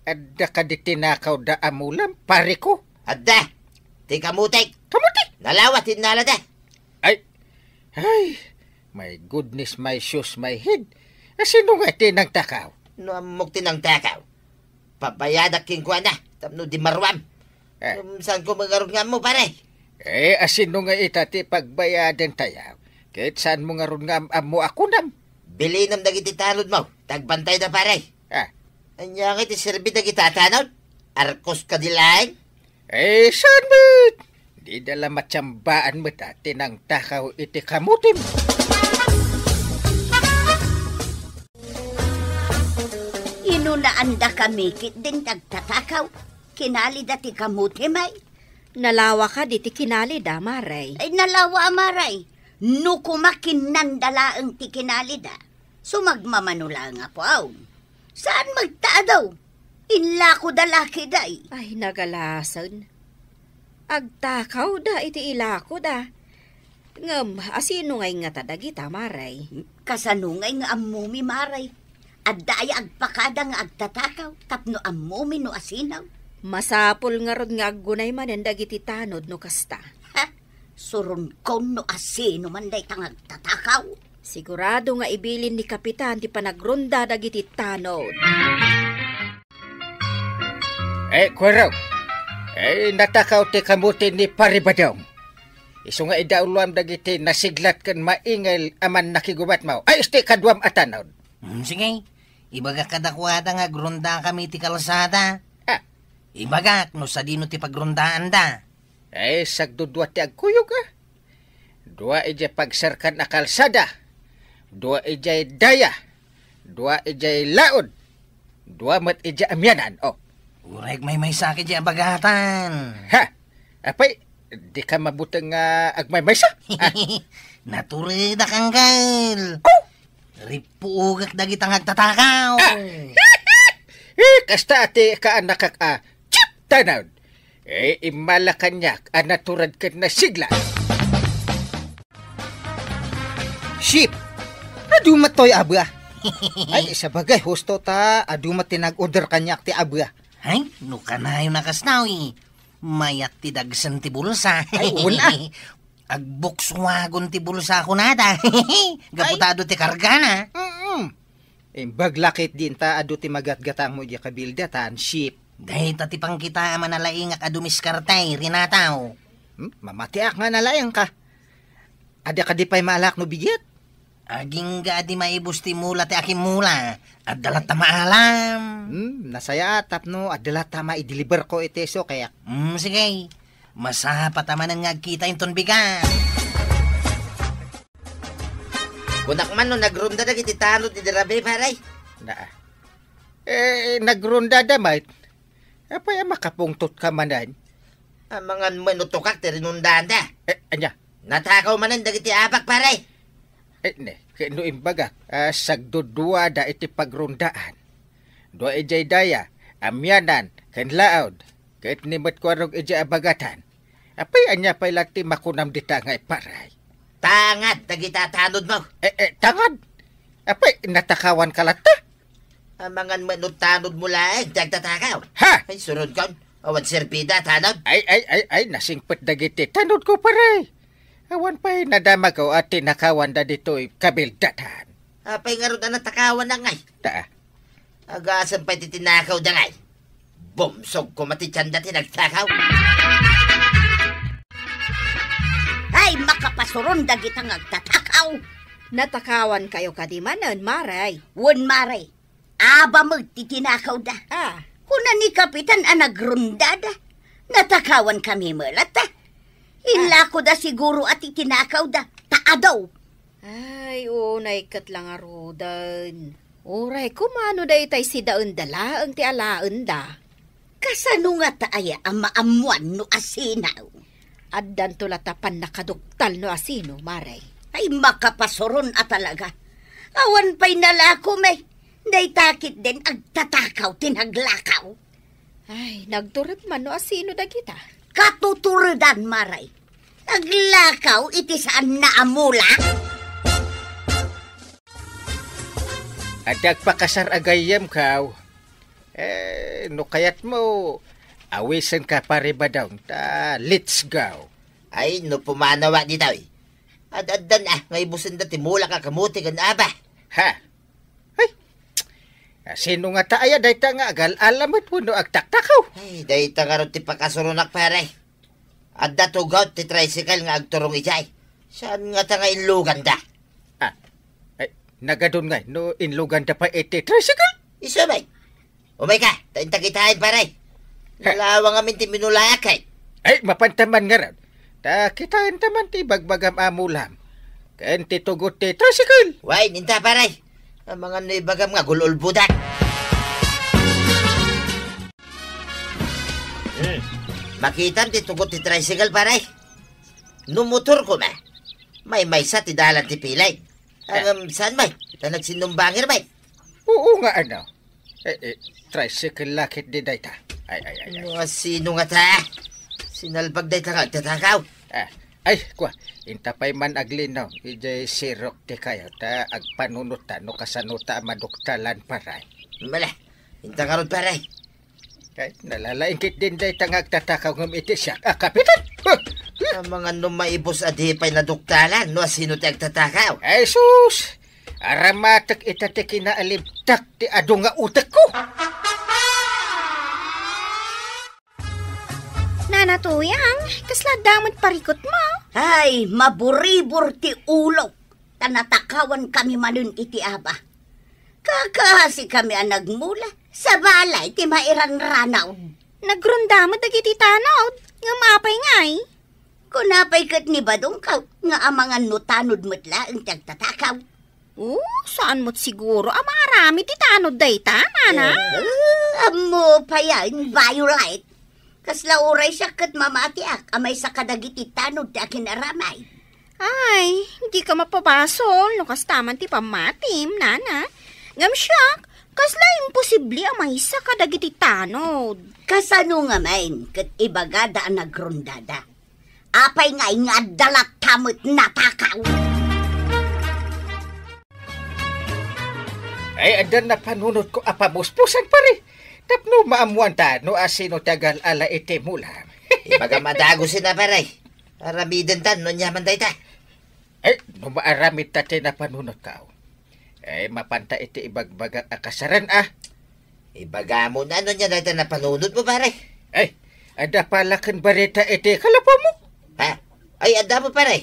adda kadi tinakawda a mulam, pare ko? Adda. Ti kamutek. Kamutek? Nalawa ti innalada. Ay, ay, my goodness, my shoes, my head. Asino nga ti nangtakaw? No ammok ti nangtakaw, pabayadak kenkuana tapno di maruam. Eh. Um, saan ko mangarod nga ammo, pare? Eh, asino nga ita ti pagbayadan tayaw? Ket saan mo ngarud nga am-ammo a kunam? Bilinam dagiti tanod mo, ta agbantay da, pare. Ah. Ania nga iti serbi dagiti tanod? Arkos kadi laeng? Eh, saan met? Di da la matsambaan met a tinangtakaw iti kamutim. Inunaanda kami ket din tagtatakaw. Kinalida ti kamutim ay. Nalawa kadi ti kinalida, Maray? Ay, nalawa, Maray. No kuma kinnanda laeng ti kinalida, sumagmamano laeng a puaw. Saan magtaadaw? Inlakoda la kadi. Ay, nagalasen. Agtakawda iti ilakoda. Ngem, asino ngay ngata dagita, Maray? Kasano ngay nga ammomi, Maray? Adda aya agpakada nga agtatakaw tapno ammomi no asino? Masapul ngarud nga aggunay manen dagiti tanod no kasta. Ha? Suronkon no asino man dayta nga agtatakaw. Sigurado nga ibilin ni Kapitan ti panagronda dagiti tanod. Eh, Kuero. Eh, natakaw ti kamuti ni Pari Badong. Isu nga idauloam dagiti nasiglat ken maingel a mannakigubatmo. Ay, isti kaduam a tanod. Hmm, sige. Ibagak kadakuada nga agrondakami ti kalsada. Ah. Ibagak no sadino ti pagrondaanda. Eh, sagdudua ti agkuyog, ah. Dua idiay pagserkan a kalsada. Dua idiay daya. Dua idiay laod. Dua met idiay amianan. Oh. Uray agmaymaysa ka idiay abagatan. Ha? Apay, di ka mabuteng nga agmaymaysa? Ah. Naturedak, Angkel. Oh! Ripuogak dagita nga agtatakaw. Ah! Eh, kasta ti kaanakak a chip tanod. Eh, immala kaniak a natured ket nasigla. Chip! Adu met toy, Aba. Ay, sabagay, husto ta, adu met ti nag-order kaniak ti Aba. Ay, no kanayon a kasta, eh. Mayat ti dagsen ti bulsa. Ay, una. Ag-Volkswagen ti bulsa kunada. Gapu ta adu ti kargana. Mm-mm. Imbag la ket dinta adu ti magatgatangmo idiay kabildatan, Chip. Dayta ti pangkitaam a nalaingak a dumiskarte, Renato. Hmm? Mamatiak nga nalaingka. Adda kadi pay maalak no bigat? Agingga a di maibus ti mula ti akimmula, adda latta maalam. Hmm, nasayaat tapno adda latta maideliverko iti sukek. Hmm, sige. Masapata manen nga agkita inton bigat. Kunak man no nagrunda dagiti tanod ti dirabi, pare. Naa. Eh, nagrundada met. Apay a makapungtotka manen? Amangan met no tukak ti rinundaanda. Eh, ania? Natakaw manen dagiti abak, pare. Eh, ne, ket no imbagak, ah, sagduduada iti pagrundaan. Dua idiay daya, amianan, ken laod, ket ni met kuarog idiay abagatan. Apay, ania pay la ti makunam dita nga iparay? Tangad dagita tanodmo. Eh, eh, tangad? Apay, natakawanka latta? Amangan met no tanodmo laeng ti agtatakaw. Ha? Ay, suronkon. Awan serbida, tanod. Ay, ay, ay, ay, nasingpet dagiti tanodko, pare. Awan pay nadamagko a tinakawanda ditoy kabildatan. Apay ngarud a natakawan ngay? Ta. Agasem pay ti tinakawda ngay. Bumsog koma ti tienda ti nagtakaw. Ay, makapasuron dagita nga agtatakaw. Natakawankayo kadi manen, Mare? Wen, Mare. Aba met ti tinakawda. Ah. Kuna ni Kapitan a nagrundada. Natakawankami met latta. Ah. Inlakoda siguro a ti tinakawda. Ta adu. Ay, unay ket la ngaruden. Uray, kumano daytay sidaenda laeng ti alaenda? Kasano ngata aya a maammuan no asino? Addanto latta pannakaduktal no asino, Mare. Ay, makapasuron a talaga. Awan pay nalako, me. Dayta ketdin agtatakaw ti naglakaw. Ay, nagtured man no asino dagita? Katuturedan, Mare. Naglakaw iti saanna a mula? Adda agpakasar a gayyemko. Eh, no kayatmo, awisenka, Pare Badong, ta let's go. Ay, no pumanaw ditoy. Ad-addan a, nga ibusenda ti mula a kamuti ken aba. Ha? Ay, asino ngata aya dayta nga agal-ala met wenno agtaktakaw? Ay, dayta ngarud ti pakasuronak, pare. Adda tugot ti tricycle nga agturong idiay. Saan ngata nga inluganda? Ah, ay, nagadun ngay no inluganda pay iti tricycle? Isu met. Umayka, ta inta kitaen, pare. Ha? Nalawa ngamin ti minulaak, eh. Ay, mapanta man ngarud. Ta kitaenta man ti bagbagam a mulam. Ken ti tugot ti tricycle. Wen, inta, pare. Amangan no ibagam nga gul-ulbodak. Hmm. Makitam ti tugot ti tricycle, pare. No motor koma, maymaysa ti dalan ti pileg. Ah. Ngem saan met? Ta nagsinumbangir met. Oo nga, ano? Eh, eh, tricycle la ketdi dayta. Ay, ay, ay, ay. No asino ngata? Sinalbag dayta nga agtatakaw. Ah, ay, kua, inta pay man aglinong, idiay sirok ti kayo, ta agpanunot ta no kasano ta a maduktalan, pare. Mala, inta ngarud, pare. Kay, nalalaing ketdin dayta nga agtatakaw ngem iti siak a kapitan. Huh! Amangan no maibus a di pay naduktalan no asino ti agtatakaw. Ay, sus! Aramatek ita ti kinaalibtak ti adu nga utekko. Nana Tuyang, kasla adda met parikutmo? Ay, maburibur ti ulok. Ta natakawan kami manen iti aba. Kakasi kami a nagmula. Sa balay ti mairanranaw. Nagronda met dagiti tanod. Ngem apay ngay? Kuna pay ket ni Badong kaw nga amangan no tanod met laeng ti agtatakaw. Oh, saan met siguro a maaramid ti tanod dayta, nana? Eh, ammo payan, Violet. Kasla uray siak ket mamatiak a maysa kadagiti tanod ti akin-aramay. Ay, dika mapabasol no kasta man ti pammatim, nana. Ngem siak, kasla imposible a maysa kadagiti tanod. Kasano ngamin ket ibagada a nagrondada? Apay ngay nga adda latta met natakaw? Ay, adda napanunotko a pamuspusan, pare. Tapno maammuanta no asino ti agal-ala iti mulam. Ibagam a dagusen a, pare. Aramidenta no aniaman dayta. Ay, no maaramidta ti napanunotko. Ay, mapanta iti ibagbagak a kasaran, a. Ibagam no ania dayta napanunotmo, pare. Ay, adda palaken barita iti kalapumo? Ha? Ay, adda met, pare.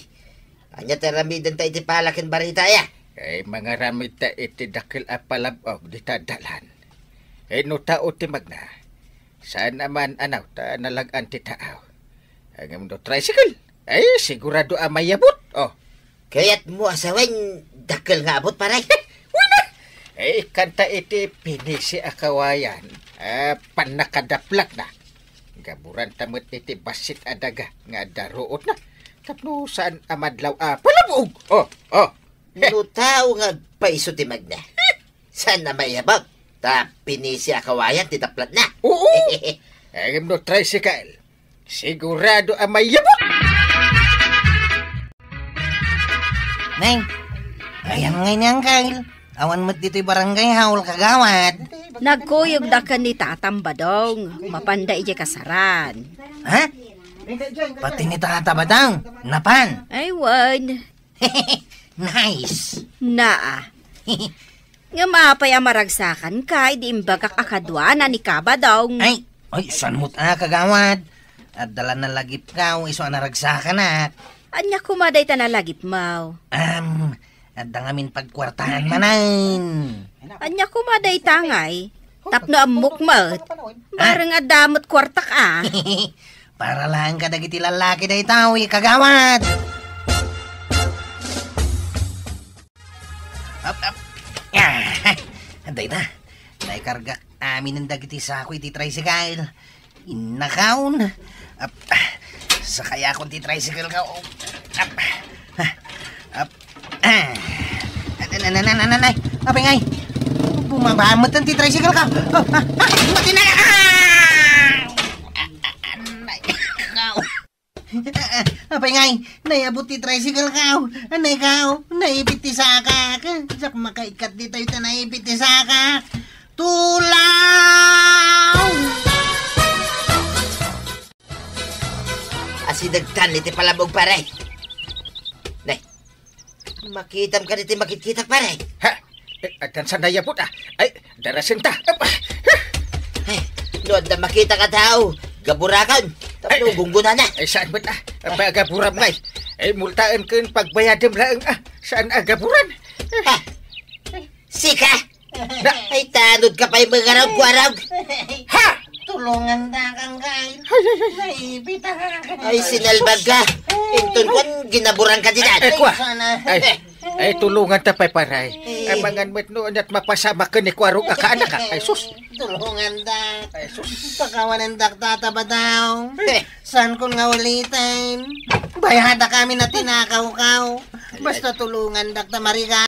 Ania ti aramidenta iti palaken barita, aya? Ay, mangaramidta iti dakkel a palab-og dita dalan. Ay, no tao ti magna, saan a man-anaw ta nalag-an ti taaw. Ngem no tricycle, ay, sigurado a mayabut. Oh. Kayatmo a sawen, dakkel nga abut, pare? Wen a! Ay, ikkanta iti pinisi a kawayan, a, pannakadaplatna. Gaburanta met iti bassit a daga nga adda ruotna. Tapno saan a madlaw a palabog. Oh, oh. No tao nga agpaiso ti magna, saan a mayabut? Ta pinisi a kawayan ti daplatna. Oo. Ngem no tricycle, sigurado a mayabut. Nay, ayan ngay ni Uncle. Awan met ditoy barangay hall, kagawad. Nagkuyogda ken ni Tatang Badong. Mapanda idiay kasaran. Ha? Pati ni Tata Badong, napan? Ay, wen. Nice. Naa. Ngem apay a maragsakanka idi imbagak a kaduana ni Kabadong? Ay, ay, saan met a, kagawad? Adda la nalagipko isu a naragsakanak. Ania koma dayta nalagipmo? Am, adda ngamin pagkuartaan manen. Ania koma dayta ngay? Tapno ammok met. Ah? Bareng adda met kuartak a. Para laeng kadagiti lallaki dayta, wi, kagawad. Ap, ap. Ah, dayta. Naikargak aminen dagiti sako iti tricycle. Innakon. Ap, sakayakon ti tricycle ko. Ap, ap, ah. Anay, anay, anay, anay, anay. Apay ngay? Bumaba met ti tricycle ko. Ah, ah, ah, matinaya. Ah! Ah, ah, anay, ikaw. Apay ngay, naiabut ti tricycle ko. Anay ko, naipit ti sakak. Diak makaikkat ditoy ta naipit ti sakak. Tulaw! Asidegtan iti palabog, pare. Nay, makitam kadi ti makitkitak, pare? Ha? Eh, addan sa naiabut, a. Ay, darasenta. Ap-, ah. Ay, no adda makitak a tao, gaburakon. Tapno gunggonana. Ay, saan met, a? Apay a gaburam ngay? Ay, multaen ken pagbayadem laeng, a. Saan a gaburan? Ha? Sika? Na, ay, tanod ka pay mangarog-arog. Ha? Tulongan ta, Kangkay. Ay, ay, ay. Naipit a. Ay, sinalbag ka. Inton kuan, ginaburan ka dinan. Ay, kua. Sana. Ay, ay, tulongan ta pay, pare. Eh. Amangan met no, aniat mapasamak ken ni kuarog a kaanak, a. Ay, sus. Tulongan ta. Ay, sus. Pakawanan dak Tata Badong. Eh. Saan kon nga ulitan? Bayada kami na tinakaw kaw. Basta tulongan dak ta mariga.